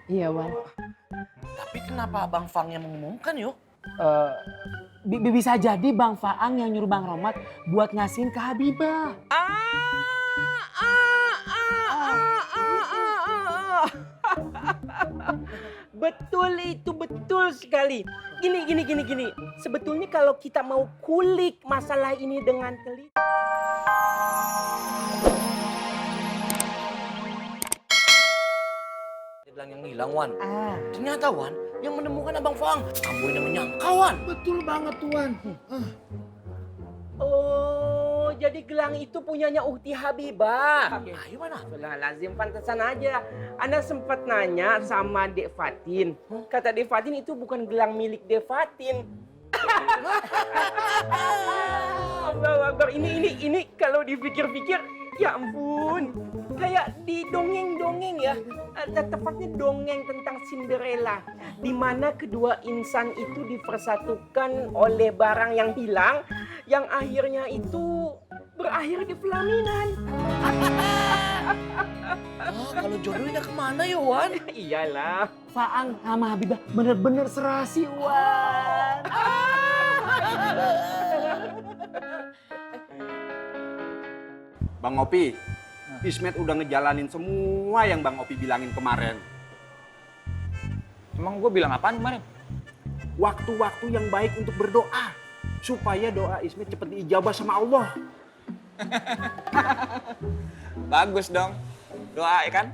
Iya, Wan. Tapi kenapa Bang Fang yang mengumumkan yuk? Eh, bisa jadi Bang Faang yang nyuruh Bang Romat buat ngasihin ke Habibah. Betul itu, betul sekali. Gini. Sebetulnya kalau kita mau kulik masalah ini dengan teliti. Dia bilang yang hilang Wan. Ternyata Wan yang menemukan Abang Fang. Ambo ini menyangka Wan. Betul banget Tuan. Oh, jadi gelang itu punyanya Ukti Habibah. Ayo mana? Lazim pantesan aja. Ana sempat nanya sama Dek Fatin. Kata Dek Fatin itu bukan gelang milik Dek Fatin. Allahu Akbar. Ini kalau dipikir-pikir, ya ampun. Kayak di dongeng-dongeng ya. Tepatnya dongeng tentang Cinderella. Di mana kedua insan itu dipersatukan oleh barang yang hilang. Yang akhirnya itu berakhir di pelaminan. Kalau jodohnya kemana ya Wan? Iyalah. Faang sama Habibah bener-bener serasi, Wan. Bang Opi, Ismet udah ngejalanin semua yang Bang Opi bilangin kemarin. Emang gue bilang apaan kemarin? Waktu-waktu yang baik untuk berdoa. Supaya doa Ismet cepet diijabah sama Allah. Bagus dong. Doa ya kan?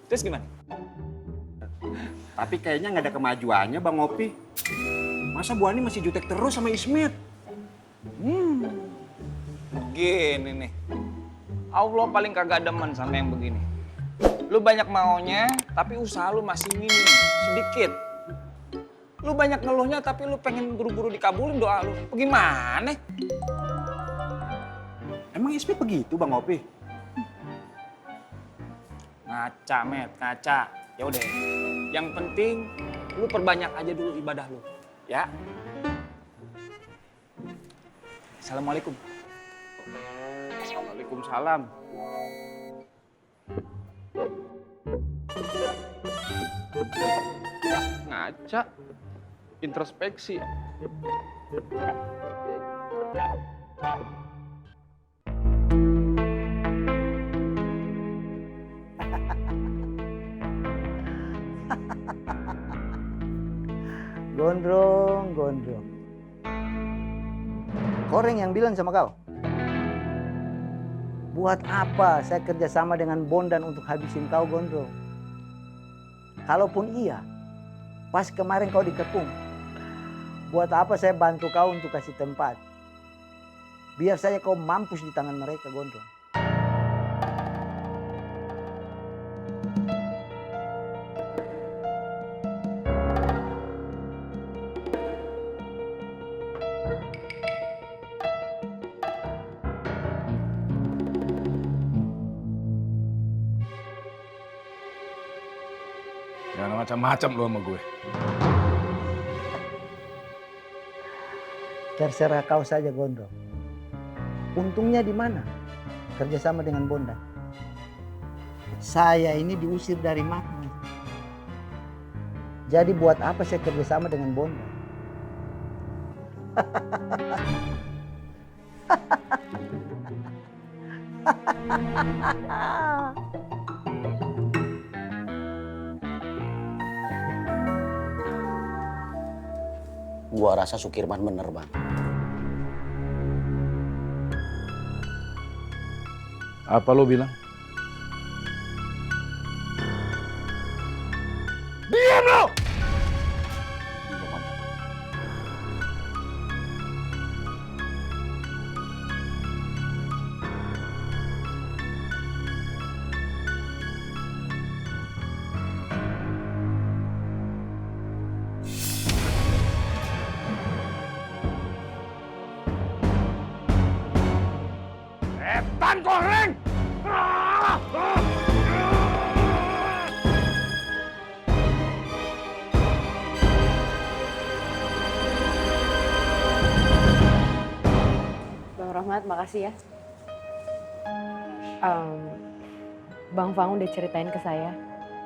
Terus gimana? Tapi kayaknya nggak ada kemajuannya Bang Opi. Masa Bu Ani masih jutek terus sama Ismet? Begini nih. Allah paling kagak demen sama yang begini. Lu banyak maunya, tapi usaha lu masih minim, sedikit. Lu banyak ngeluhnya, tapi lu pengen buru-buru dikabulin doa lu. Bagaimana? Emang Ismet begitu Bang Opi? Ngaca, Met, ngaca. Ya udah. Yang penting lu perbanyak aja dulu ibadah lu, ya. Assalamualaikum. Waalaikumsalam. Ngaca, introspeksi. Gondrong. Koreng yang bilang sama kau? Buat apa saya kerjasama dengan Bondan untuk habisin kau, Gondrong? Kalaupun iya, pas kemarin kau dikepung, buat apa saya bantu kau untuk kasih tempat? Biar saja kau mampus di tangan mereka, Gondrong. Jangan macam-macam lu sama gue. Terserah kau saja, Gondrong. Untungnya di mana? Kerjasama dengan Bondan. Saya ini diusir dari Magnet. Jadi buat apa saya kerjasama dengan Bondan? Gua rasa Sukirman bener, Bang. Apa lo bilang? Diam lo! Setan koreng! Bang Rohmat, makasih ya. Bang Fang udah ceritain ke saya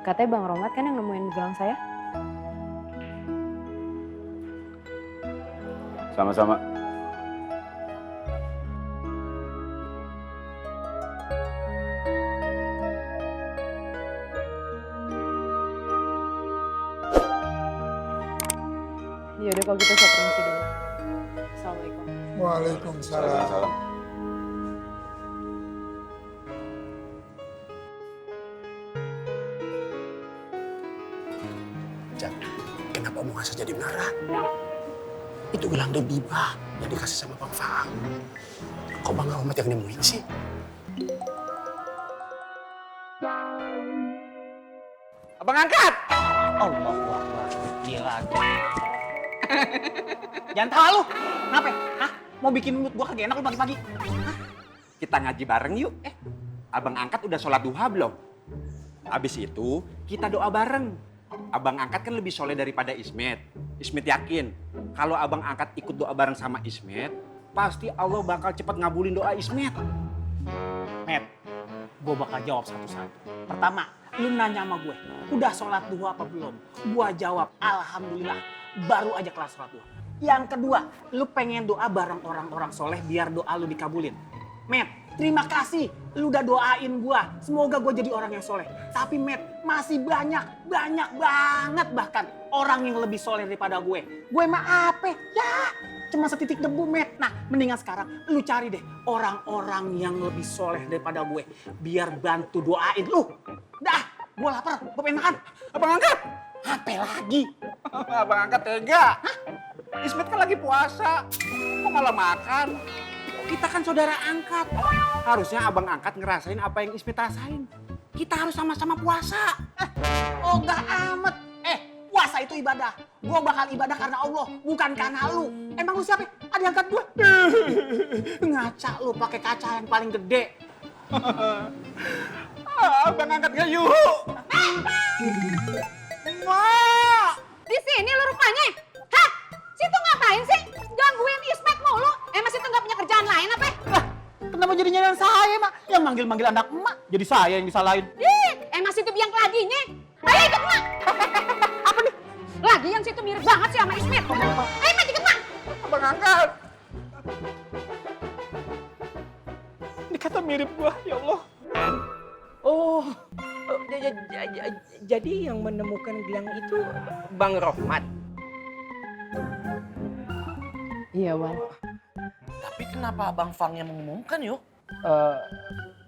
Katanya Bang Romat kan yang nemuin gelang saya? Sama-sama. Yaudah kalau gitu saya permisi dulu. Assalamualaikum. Waalaikumsalam. Jak, kenapa mau ngasih jadi marah? Itu gelang Debiba yang dikasih sama Bang Faang. Kok Bang Romat yang nemuin sih? Abang angkat! Allah Akbar. Gila. Jangan tawa lu. Kenapa? Hah? Mau bikin mood gua kagak enak lu pagi-pagi? Kita ngaji bareng yuk. Abang angkat udah sholat duha belum? Abis itu kita doa bareng. Abang angkat kan lebih soleh daripada Ismet. Ismet yakin kalau abang angkat ikut doa bareng sama Ismet, pasti Allah bakal cepat ngabulin doa Ismet. Met, gue bakal jawab satu-satu. Pertama, lu nanya sama gue, udah sholat duha apa belum? Gua jawab, alhamdulillah, baru aja kelas sholat duha. Yang kedua, lu pengen doa bareng orang-orang soleh biar doa lu dikabulin. Met, terima kasih, lu udah doain gua. Semoga gua jadi orang yang soleh. Tapi Met, masih banyak banget bahkan orang yang lebih soleh daripada gue. Gue mah apa? Ya, cuma setitik debu, Met. Nah, mendingan sekarang lu cari deh orang-orang yang lebih soleh daripada gue. Biar bantu doain lu. Dah, gue lapar, gue pengen makan. Abang angkat, Apa lagi? abang angkat tega. Ismet kan lagi puasa, kok malah makan? Kita kan saudara angkat. Harusnya abang angkat ngerasain apa yang Ismet rasain. Kita harus sama-sama puasa. Oh, enggak amat. Puasa itu ibadah. Gue bakal ibadah karena Allah, bukan karena lu. Emang lu siapa? Ada yang angkat gue? Ngaca lu pakai kaca yang paling gede. Abang angkat gak yuk? Mak! Di sini lu rupanya. Hah? Situ ngapain sih? Gangguin Ismet mulu. Emang situ nggak punya kerjaan lain apa? Lah, kenapa jadi nyalain saya, Mak? Yang manggil-manggil anak emak. Jadi saya yang disalahin. Ih, emang situ biang keladinya. Ayo ikut mak. Apa nih? Lagi yang situ mirip banget sih sama Ismet. Ayo mak ikut mak. Abang angkat. Ini kata mirip gua, ya Allah. Oh, jadi yang menemukan gelang itu Bang Rohmat. Iya, Wan. Tapi kenapa Bang Fang yang mengumumkan yuk?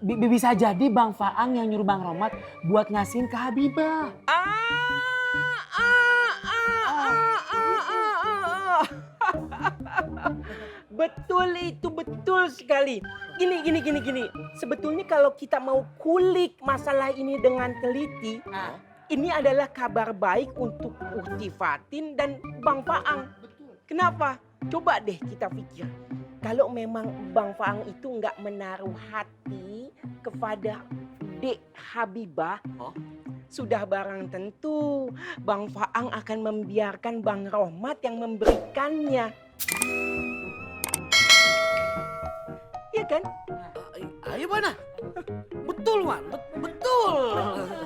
Bisa jadi Bang Faang yang nyuruh Bang Romat buat ngasihin ke Habibah. Betul itu, betul sekali. Gini. Sebetulnya kalau kita mau kulik masalah ini dengan teliti, ini adalah kabar baik untuk Ukti Fatin dan Bang Faang. Kenapa? Coba deh kita pikir. Kalau memang Bang Faang itu nggak menaruh hati kepada Dek Habibah, sudah barang tentu Bang Faang akan membiarkan Bang Rohmat yang memberikannya. Iya kan? Ayo mana? Betul Wan, betul.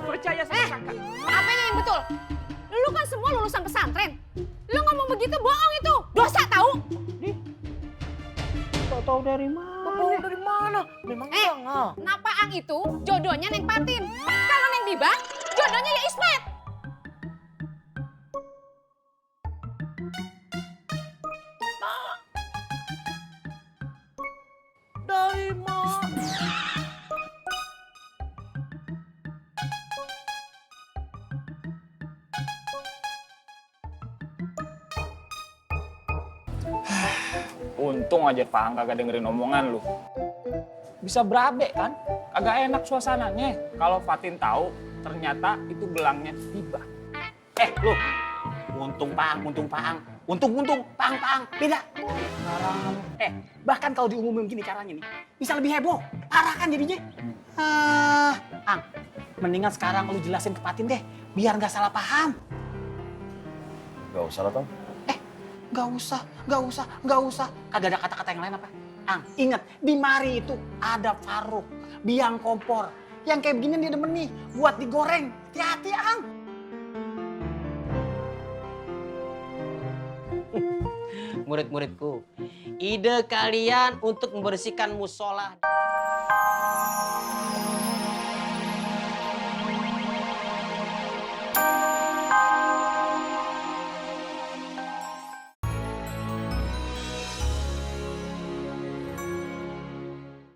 Percaya sama kakak. Apa yang betul? Lu kan semua lulusan pesantren. Lu ngomong begitu bohong itu. Dosa tahu? Tahu dari mana? Tahu dari mana? Memang enggak. Kenapa Ang itu jodohnya Neng Patin? Kalau Neng Diba, jodohnya ya Ismet. Dari mana? Untung aja Faang kagak dengerin omongan lu. Bisa berabe kan? Kagak enak suasananya. Kalau Fatin tahu ternyata itu gelangnya Tiba. Lu, untung Paang. Paang. Beda. Bahkan kalau diumumin gini caranya nih, bisa lebih heboh. Parah kan jadinya. Ang, mendingan sekarang lu jelasin ke Patin deh, biar nggak salah paham. Gak usah lah, Tom. Gak usah. Kagak ada kata-kata yang lain apa? Ang, ingat, di mari itu ada Faruk, biang kompor. Yang kayak begini dia demen nih, buat digoreng. Hati-hati, Ang. Murid-muridku, ide kalian untuk membersihkan musola